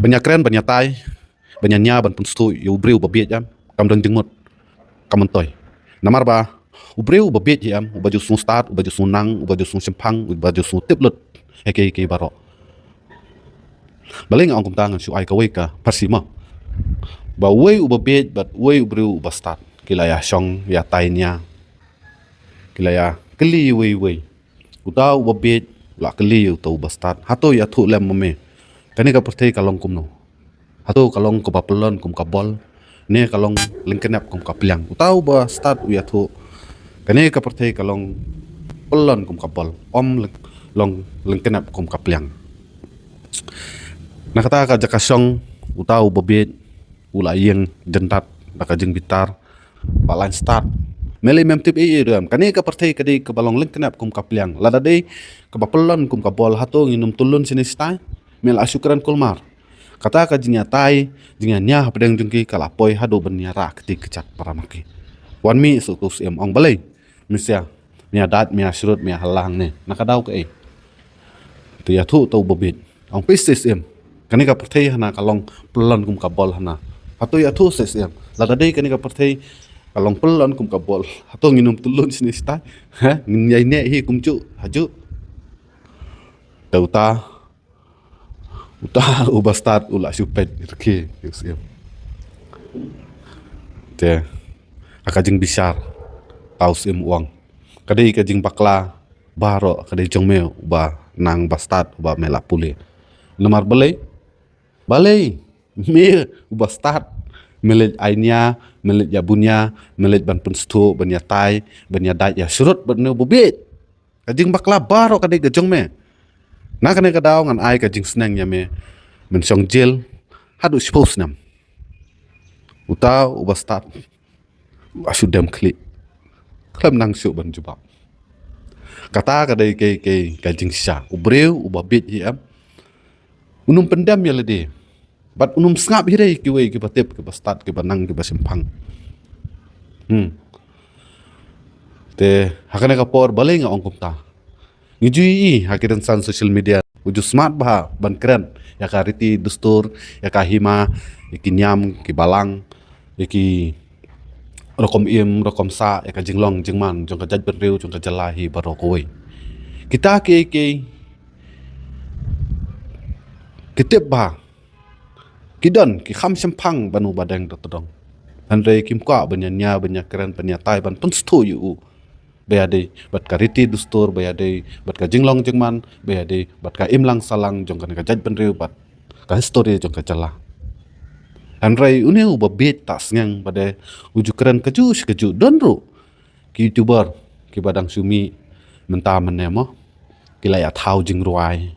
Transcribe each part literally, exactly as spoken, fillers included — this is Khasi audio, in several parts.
Ban ïakren, ban ïatai, ban ïania, ban pynstad ïa u briew uba bieit, em, kam don jingmut, kam myntoi. Namar ba u briew uba bieit hi, em, uba ju sngewstad, uba ju sngewnang, uba ju sngewshemphang, uba ju sngewtip lut ha kiei kiei baroh. Balei nga ong kumta? Ngan shu ai kawei ka pharshi mo. Ba uwei uba bieit bad uwei u briew uba stad ki la ïa shong, ïa tai nia. Ki la ïa kylli uwei uwei. Uta uba bieit u la kylli ïa uta uba stad, hato ïathuh lem ma me, kane ka pyrthei ka long kumno? Hato ka long kaba pyllun kum ka bol, ne ka long lyngknep kum ka pliang? Uta uba stad u ïathuh, kane ka pyrthei ka long pyllun kum ka bol, ym lyng-, long lyngknep kum ka pliang. Na kata ka jaka shong, uta uba bieit u la ïeng jyndat da ka jingbitar, ba la stad. Me lei mem tip ei ei ruh, em. Kane ka pyrthei ka dei kaba long lyngknep kum ka pliang. Lada dei kaba pyllun kum ka bol, hato ngin ym tyllun shane shatai? Me la shu kren kulmar. Kata ka jingïatai, jingïania hapdeng jong ki ka la poi haduh ban ïarah kti kjat para ma ki. Wan mih sha utu u syiem, ong balei? Mynsiem, me ïa dait, me ïa shrut, me ïa halang ne. Na ka daw kaei? Te ïathuh uta uba bieit. Ong phi, syiem, kane ka pyrthei hana ka long pyllun kum ka bol hana. Hato ïathuh, syiem, lada dei kane ka pyrthei ka long pyllun kum ka bol, hato ngin ym tyllun shane shatai? Ha? Ngin ïai neh hi kumjuh hajuh? Te uta, uta uba stad u la shu peit rkhie ïa u syiem. Te ha ka jingbishar, uta u syiem u ong, ka dei ka jingbakla baroh, ka dei jong me uba nang, ba stad, uba me la pule. Namar balei? Balei me uba stad me leit ai nia, me leit ïa bunia, me leit ban pynstad, ban ïatai, ban ïadait, ïa shrut bad une uba bieit? Ka jingbakla baroh ka dei ka jong me. Na kane ka daw ngan ai ka jingsneng ïa me, men shong jel haduh shiphew snem. Uta uba stad u la shu dem khlieh, khlem nang shuh ban jubab. Kata ka dei ka, ka, ka jingshisha. U briew uba bieit hi, em, un ym pyndem ïa lade. Bad un ym sngap hi re ïa kiwei kiba tip, kiba stad, kiba nang, kiba shemphang. Hmm. Te ha kane ka por, balei nga ong kumta? Ngi ju ïohi ha ki rynsan social media, u ju smat bha ban kren ïa ka riti dustur, ïa ka hima, ïa ki niam, ki balang, ïa ki rukom im, rukom sah, ïa ka jinglong jingman jong ka jaitbynriew, jong ka jylla hi baroh kawei. Kita kiei kiei ki tip bha, ki don, ki kham shemphang ban u Badeng Dr. Tdong. Hynrei kim kwah ban ïania, ban ïakren, ban ïatai, ban pynstad ïa u, ba ïadei bad ka riti dustur, ba ïadei bad ka jinglong jingman, ba ïadei bad ka imlang sahlang jong kane ka jaitbynriew bad ka histori jong ka jylla. Hynrei une uba bieit, ta sngewbha de, u ju kren kajuh shi kajuh. Don ruh ki YouTuber kiba dang shu mih mynta mynne mo, ki la ïa thaw jingrwai,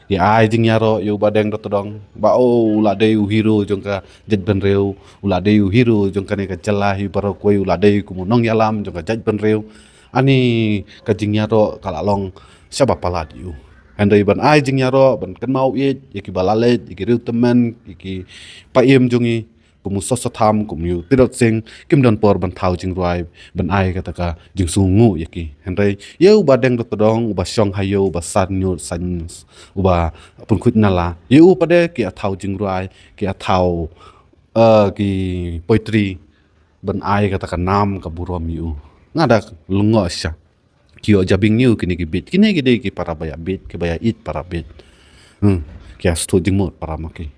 ki ai jingïaroh ïa u Badeng Dr. Tdong ba, oh, u la dei u hero jong ka jaitbynriew, u la dei u hero jong kane ka jylla hi baroh kawei, u la dei kum u nongïalam jong ka jaitbynriew. Ani ka jingïaroh ka la long shaba palat ïa u. Hynrei ban ai jingïaroh, ban kynmaw ïeit ïa kiba la leit, ïa ki riew tymmen, ïa ki paiem jong ngi, kum u Soso Tham, kum u Tirot Sing, kim don por ban thaw jingrwai, ban ai kata ka jingsngewnguh ïa ki. Hynrei ïa u Badeng Dr. Tdong, uba shong ha ïew, uba san ñiut, san, uba pynkhuid nala, ïa u pat de ki ïa thaw jingrwai, ki ïa thaw, eh, ki poetry, ban ai kata ka nam ka burom ïa u. Nga da lyngngoh shisha. Ki ïoh jabieng ïa u kine ki bieit. Kine ki dei ki para ba ïa bieit, kiba ïa ïeit para bieit. Hmm. Ki ïa sngewthuh jingmut para ma ki.